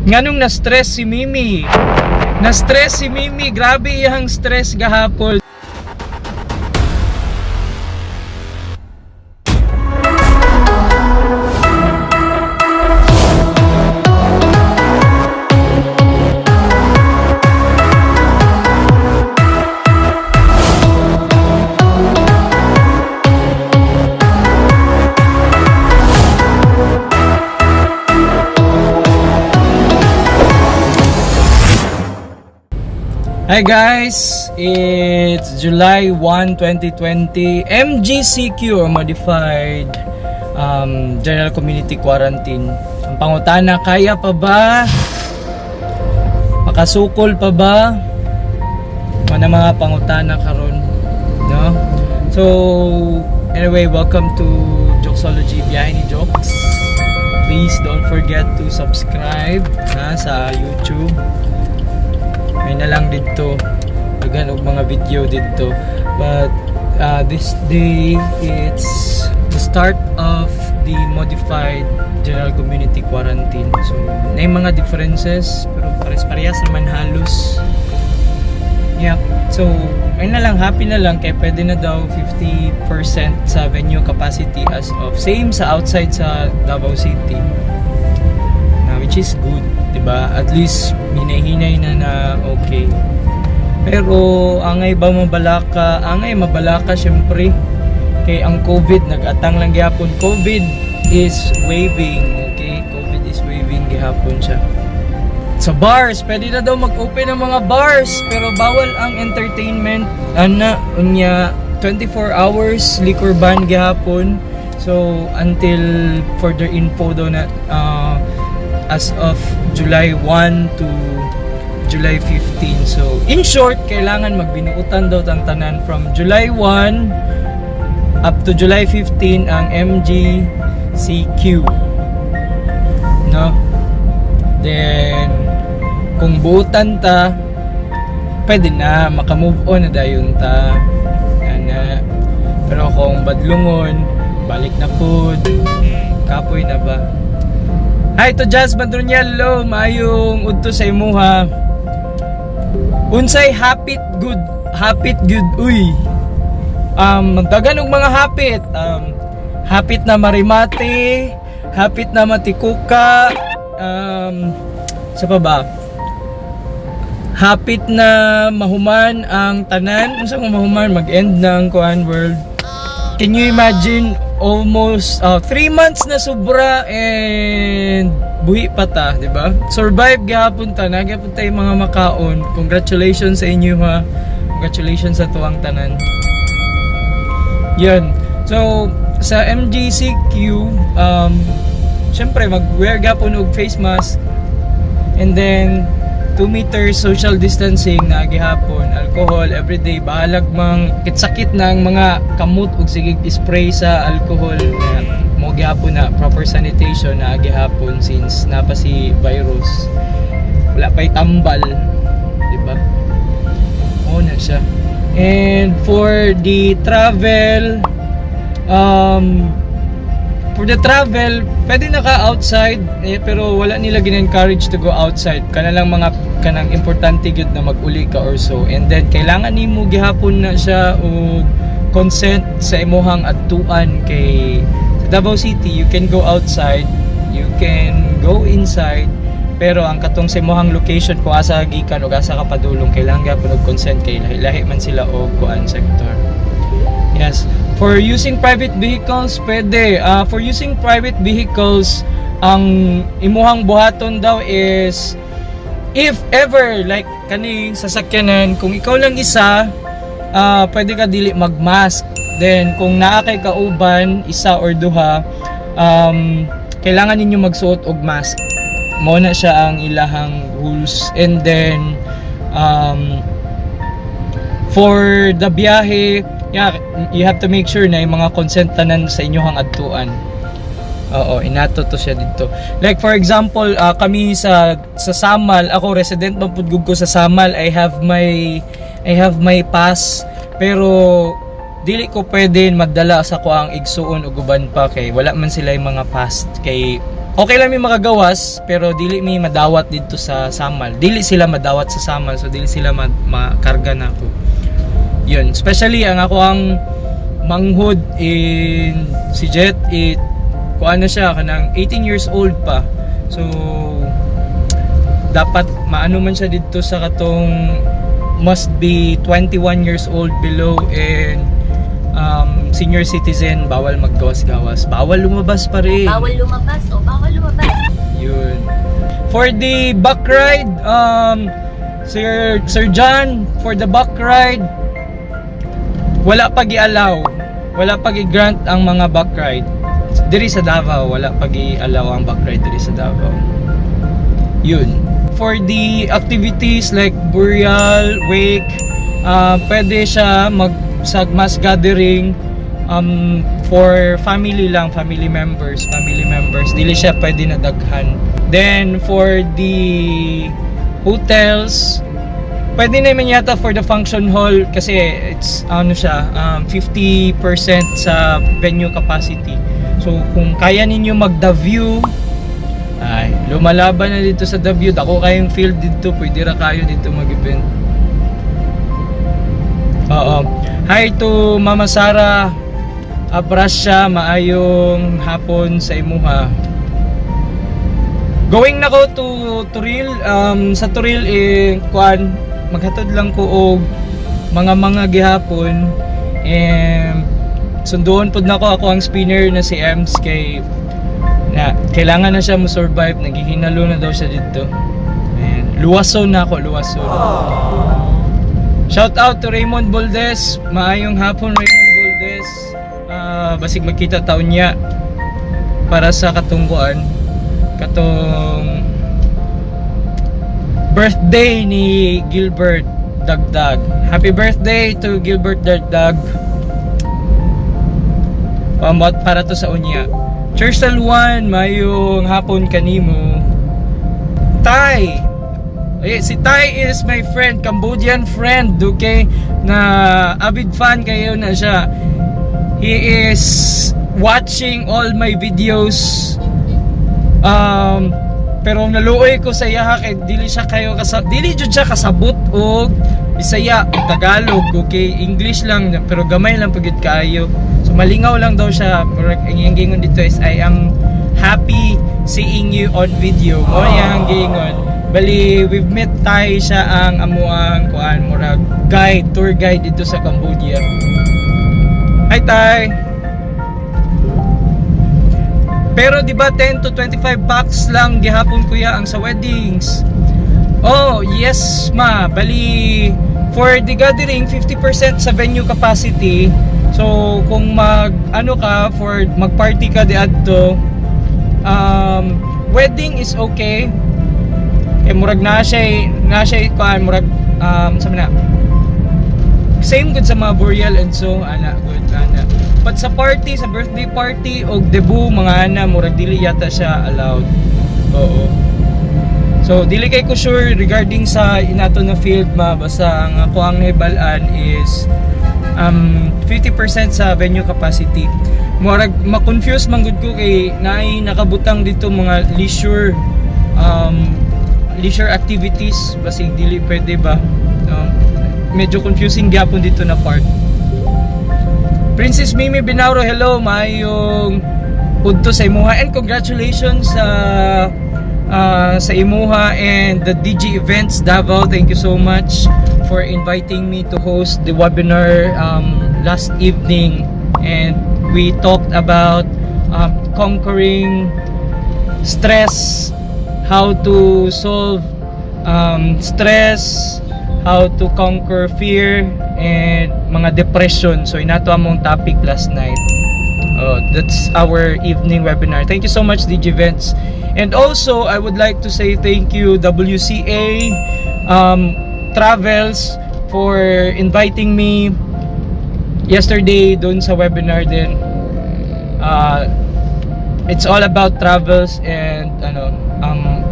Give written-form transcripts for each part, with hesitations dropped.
Nganong na-stress si Mimi? Na-stress si Mimi, grabe iyang stress gahapon. Hi guys, it's July 1, 2020, MGCQ or Modified General Community Quarantine. Ang pangutana, kaya pa ba? Makasukol pa ba? Mana mga pangutana karon, no? So, anyway, welcome to Jokesology Biyahe ni Jokes. Please don't forget to subscribe ha, sa YouTube. May na lang dito, daghan og mga video dito, but this day it's the start of the modified general community quarantine, so na mga differences pero pares-parehas naman halos. Yeah, so may na lang, happy na lang kay pwede na daw 50% sa venue capacity as of same sa outside sa Davao City na, which is good, 'di ba? At least hinay-hinay na na okay. Pero angay ba mabalaka? Angay mabalaka syempre. Kay ang COVID nagatang lang gihapon. COVID is waving, okay? COVID is waving gihapon siya. Sa bars, pwede na daw mag-open ang mga bars, pero bawal ang entertainment. Ana, unya 24 hours liquor ban gihapon. So until further info daw na as of July 1 to July 15. So, in short, kailangan magbinuutan daw tang tanan from July 1 up to July 15 ang MGCQ. No? Then, kung buutan ta, pwede na, makamove on na dayon ta. Ana. Pero kung badlungon, balik na pud. Kapoy na ba? Hi to Jazz Bandroniel, hello, maayong udto sa imuha. Unsay hapit good, hapit good, uy. Daghan og mga hapit. Hapit na marimate, hapit na matikuka, sa pa ba? Hapit na mahuman ang tanan. Unsa kung mahuman, mag-end na ang kuan world. Can you imagine, almost 3 months na sobra and buhi pa ta, di ba? Survive gihapon ta, na gihapon tayo mga makaon. Congratulations sa inyo ha. Congratulations sa tuwang tanan. Yan. So, sa MGCQ, syempre mag-wear gihapon og face mask and then 2 meters social distancing na gihapon, alcohol everyday, bahalag mang kitsakit na ang mga kamot ug sige spray sa alcohol na mo gihapon na proper sanitation na gihapon since napa si virus, wala pa'y tambal, di ba? Oo na siya. And for the travel, pwede na ka outside, eh, pero wala nila gin-encourage to go outside. Kana lang mga kanang importante gyud na mag-uli ka or so. And then kailangan nimo gihapon na siya og consent sa imuhang adtuan kay sa Davao City you can go outside, you can go inside, pero ang katong sa imuhang location kung asa gikan o asa ka padulong, kailangan gihapon og consent kay lahi-lahi man sila og kuan sector. Yes. For using private vehicles, pwede. For using private vehicles, ang imuhang buhaton daw is if ever like kaning sasakyanan, kung ikaw lang isa, pwede ka dili mag-mask. Then kung naa kay kauban, isa or duha, kailangan ninyo magsuot og mask. Mao na siya ang ilahang rules. And then for the biyahe, yeah, you have to make sure na yung mga consent tanan sa inyong adtuan. Oo, inato to siya dito. Like for example, kami sa Samal, ako resident man pud gud ko sa Samal. I have my pass, pero dili ko pwede magdala sa ko ang igsuon ug uban pa kay wala man sila yung mga pass kay Okay lang mi makagawas, pero dili mi madawat dito sa Samal. Dili sila madawat sa Samal, so dili sila makarga na ako. Yun, especially ang ako ang manghod in si Jet it kuan na siya, kanang 18 years old pa. So dapat maano man siya dito sa katong must be 21 years old below and senior citizen, bawal maggawas-gawas, bawal lumabas pa rin. Bawal lumabas o bawal lumabas. Yun. For the back ride, Sir John, for the back ride, wala pa gi-allow. Wala pa gi-grant ang mga back ride. Diri sa Davao, wala pa gi-allow ang back ride diri sa Davao. Yun. For the activities like burial, wake, pwede siya mag sa mass gathering for family lang, family members, family members. Dili siya pwede na daghan. Then for the hotels, pwede naman yata for the function hall kasi it's ano siya, 50% sa venue capacity. So kung kaya ninyo mag The View, ay, lumalaban na dito sa The View. Dako kayong field dito, pwede ra kayo dito mag-event. Oo. Hi to Mama Sara Abrasya, maayong hapon sa imuha. Going na ko to Toril, sa Toril eh kuan, maghatod lang ko og mga gihapon and sunduon pud nako ako ang spinner na si Ems kay na kailangan na siya mo survive, naghihinalo na daw siya dito. And luwason na ako, luwason. Shout out to Raymond Boldes. Maayong hapon, Raymond Boldes. Ah, basig magkita taon niya para sa katungkuan katong birthday ni Gilbert Dagdag. Happy birthday to Gilbert Dagdag. Pamot para to sa unya. Chersal 1, mayong hapon kanimo. Tai. Ay, si Tai is my friend, Cambodian friend, okay? Na avid fan kayo na siya. He is watching all my videos. Pero naluoy ko sa iya kay dili siya kayo kasa dili jud siya kasabot og Bisaya og Tagalog, okay? English lang pero gamay lang pagid kaayo. So malingaw lang daw siya. Murag ang iyang gingon dito is, "I am happy seeing you on video." Mo iyang gingon. Bali we've met Tai, siya ang amuang kuan, murag guide, tour guide dito sa Cambodia. Hi, Tai. Pero di ba 10 to 25 bucks lang gihapon, kuya, ang sa weddings? Oh, yes ma. Bali for the gathering, 50% sa venue capacity. So kung mag ano ka for mag-party ka di adto, wedding is okay. Kay murag na siya kuan, murag sa na same good sa mga burial and so ana good ana. But sa party, sa birthday party og debut mga ana, murag dili yata siya allowed. Oo. So dili kay ko sure regarding sa inato na field ma, basta ang ako ang nahibal-an is 50% sa venue capacity. Murag ma-confuse man gud ko kay naay nakabutang dito mga leisure activities, basig dili pwede ba? Medyo confusing gyapon dito na part. Princess Mimi Binauro, hello, maayong udto sa imuha and congratulations sa imuha and the DG Events Davao. Thank you so much for inviting me to host the webinar last evening, and we talked about conquering stress, how to solve stress, how to conquer fear and mga depression. So inato among topic last night. Oh, that's our evening webinar. Thank you so much, DG Events. And also, I would like to say thank you, WCA Travels, for inviting me yesterday doon sa webinar din. It's all about travels and ano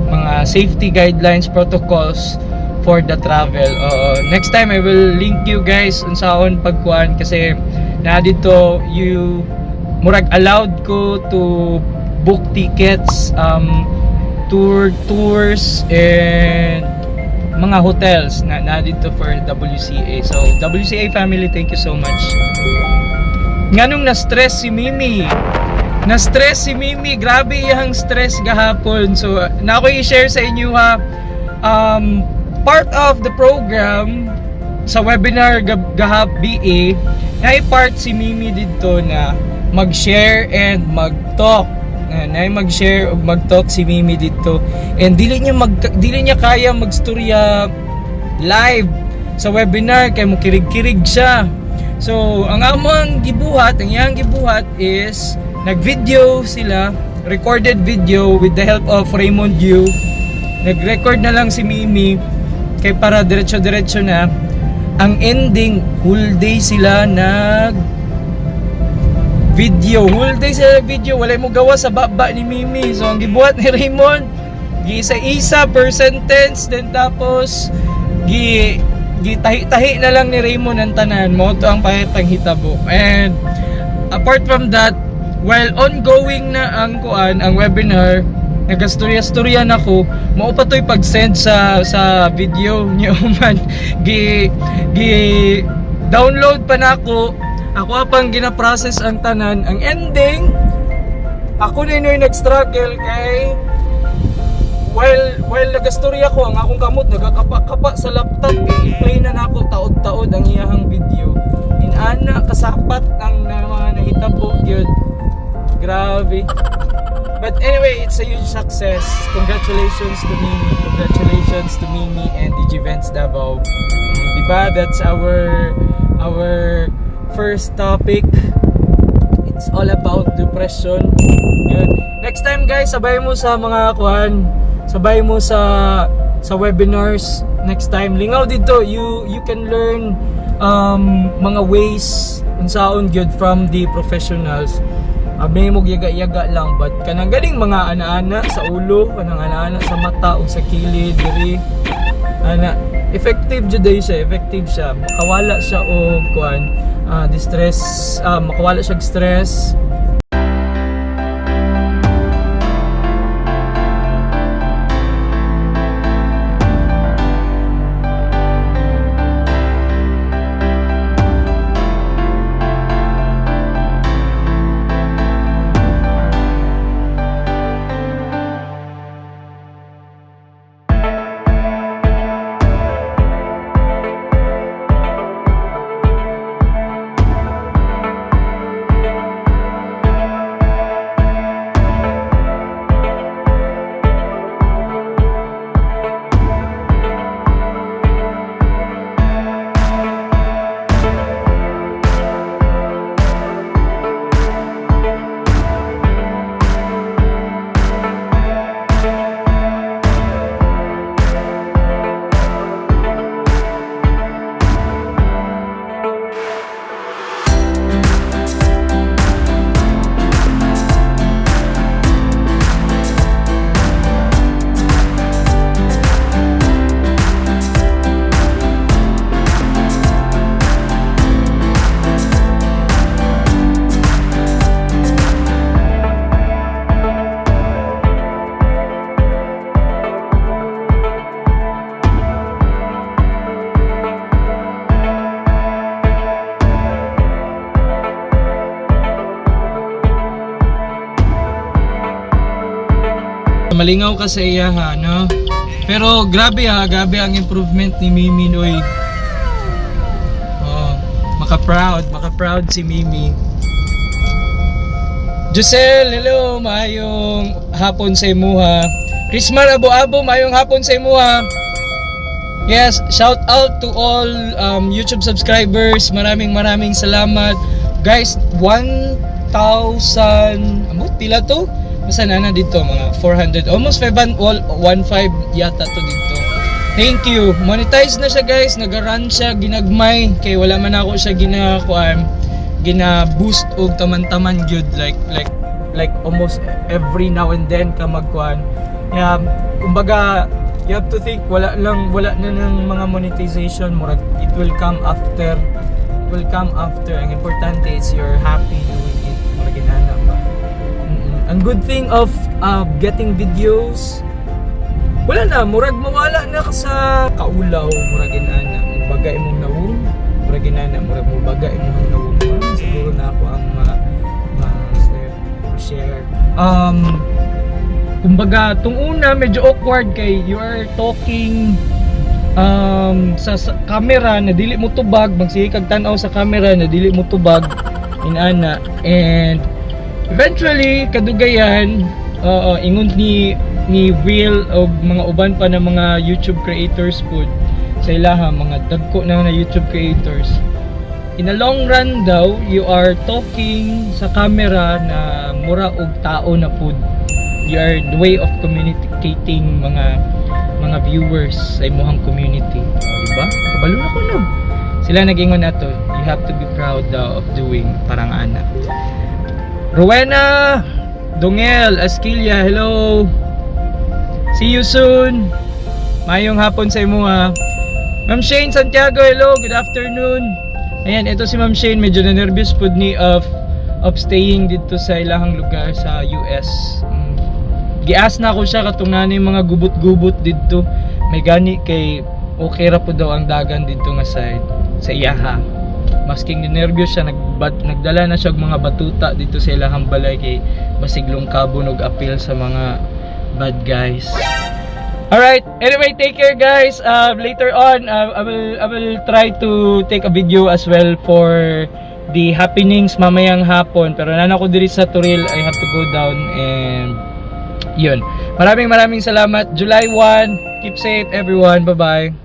mga safety guidelines, protocols for the travel. Oo. Next time I will link you guys unsaon pagkuan kasi na dito you murag allowed ko to nag-book tickets, tours and mga hotels na dito for WCA. So WCA family, thank you so much. Nganong na-stress si Mimi? Na-stress si Mimi, grabe iyang stress gahapon. So na ako i-share sa inyo ha. Part of the program sa webinar gahap BA, na part si Mimi dito na mag-share and mag-talk. Na mag-share ug mag-talk si Mimi dito. And dili niya kaya magstorya live sa webinar kay mukirig-kirig siya. So, ang among gibuhat, ang iyang gibuhat is nag-video sila, recorded video with the help of Raymond Yu. Nag-record na lang si Mimi kay para diretso-diretso na. Ang ending, whole day sila nag video. Whole day sila video. Walay mo gawa sa baba ni Mimi. So, ang gibuhat ni Raymond, giisa-isa per sentence, then tapos, gitahi-tahi na lang ni Raymond ang tanan. Mao to ang pahitang hitabo. And, apart from that, while ongoing na ang kuan, ang webinar, nagastorya-storya na ko, mao pa to'y pag-send sa video niyo man. Gi download pa nako. Ako pang gina-process ang tanan. Ang ending, ako na yung nag-struggle kay while nagastorya ko, ang akong kamot nagakapa-kapa sa laptop eh, i-play na nako taod-taod ang iyahang video. Inana kasapat ang mga nahitabo gyud. Grabe. But anyway, it's a huge success. Congratulations to Mimi. Congratulations to Mimi and DG Vents Davao. Diba? That's our first topic. It's all about depression. Yun. Next time, guys, sabay mo sa mga kuan, sabay mo sa webinars next time. Lingaw dito, you can learn mga ways unsaon gyud from the professionals. May mo yaga-yaga lang, but kanang galing mga ana-ana sa ulo, kanang ana-ana sa mata o sa kilid diri. Ana, effective jud day siya, effective siya. Makawala siya og kuan, distress, makawala siya og stress. Malingaw ka sa iya ha, no? Pero grabe ha, grabe ang improvement ni Mimi Noy. Oh, maka-proud, maka-proud si Mimi. Giselle, hello, maayong hapon sa imuha. Chrismar Abo-Abo, maayong hapon sa imuha. Yes, shout out to all YouTube subscribers. Maraming maraming salamat. Guys, 1,000, amot pila to? Basta na na dito mga 400, almost 500, well, 1.5 yata to dito. Thank you. Monetize na siya, guys. Naga-run siya ginagmay kay wala man ako siya ginakuan, gina-boost og taman-taman gyud, like almost every now and then ka magkuan. Yeah, kumbaga you have to think wala lang, wala na ng mga monetization, murag it will come after, it will come after. Ang importante is you're happy doing it, murag ginana ba. Ang good thing of getting videos, wala na, murag mawala na ka sa kaulaw, murag inana, mubaga imong nawong, murag inana, murag mubaga imong nawong. Parang siguro na ako ang ma share. Kumbaga, tung una medyo awkward kay you are talking sa camera na dili mo tubag, magsige kag tan-aw sa camera na dili mo tubag inana, and eventually kadugayan, oo, ingon ni Will o mga uban pa na mga YouTube creators pud sa ilaha, mga dagko na na YouTube creators, in a long run daw you are talking sa camera na mura og tao na pud. You are the way of communicating mga viewers sa imuhang community. Oh, di ba? Kabalo na ko, no? Sila nag-ingon nato, you have to be proud daw of doing parang ana. Rowena Dongel Asquilia, hello. See you soon. Mayong hapon sa imo ha. Ma'am Shane Santiago, hello. Good afternoon. Ayan, ito si Ma'am Shane, medyo na-nervous pud ni of staying dito sa ilahang lugar sa US. Gias na ako siya katong nanay mga gubot-gubot dito. May gani kay okay ra po daw ang dagan dito nga side sa iyaha. Masking nervyos siya, nagdala na siya og mga batuta dito sa ilahang balay kay basig lungkabon og apil sa mga bad guys. Alright, anyway, take care, guys. Later on, I will try to take a video as well for the happenings mamayang hapon. Pero naa na ko diri sa Toril, I have to go down and yun. Maraming maraming salamat. July 1, keep safe, everyone. Bye-bye.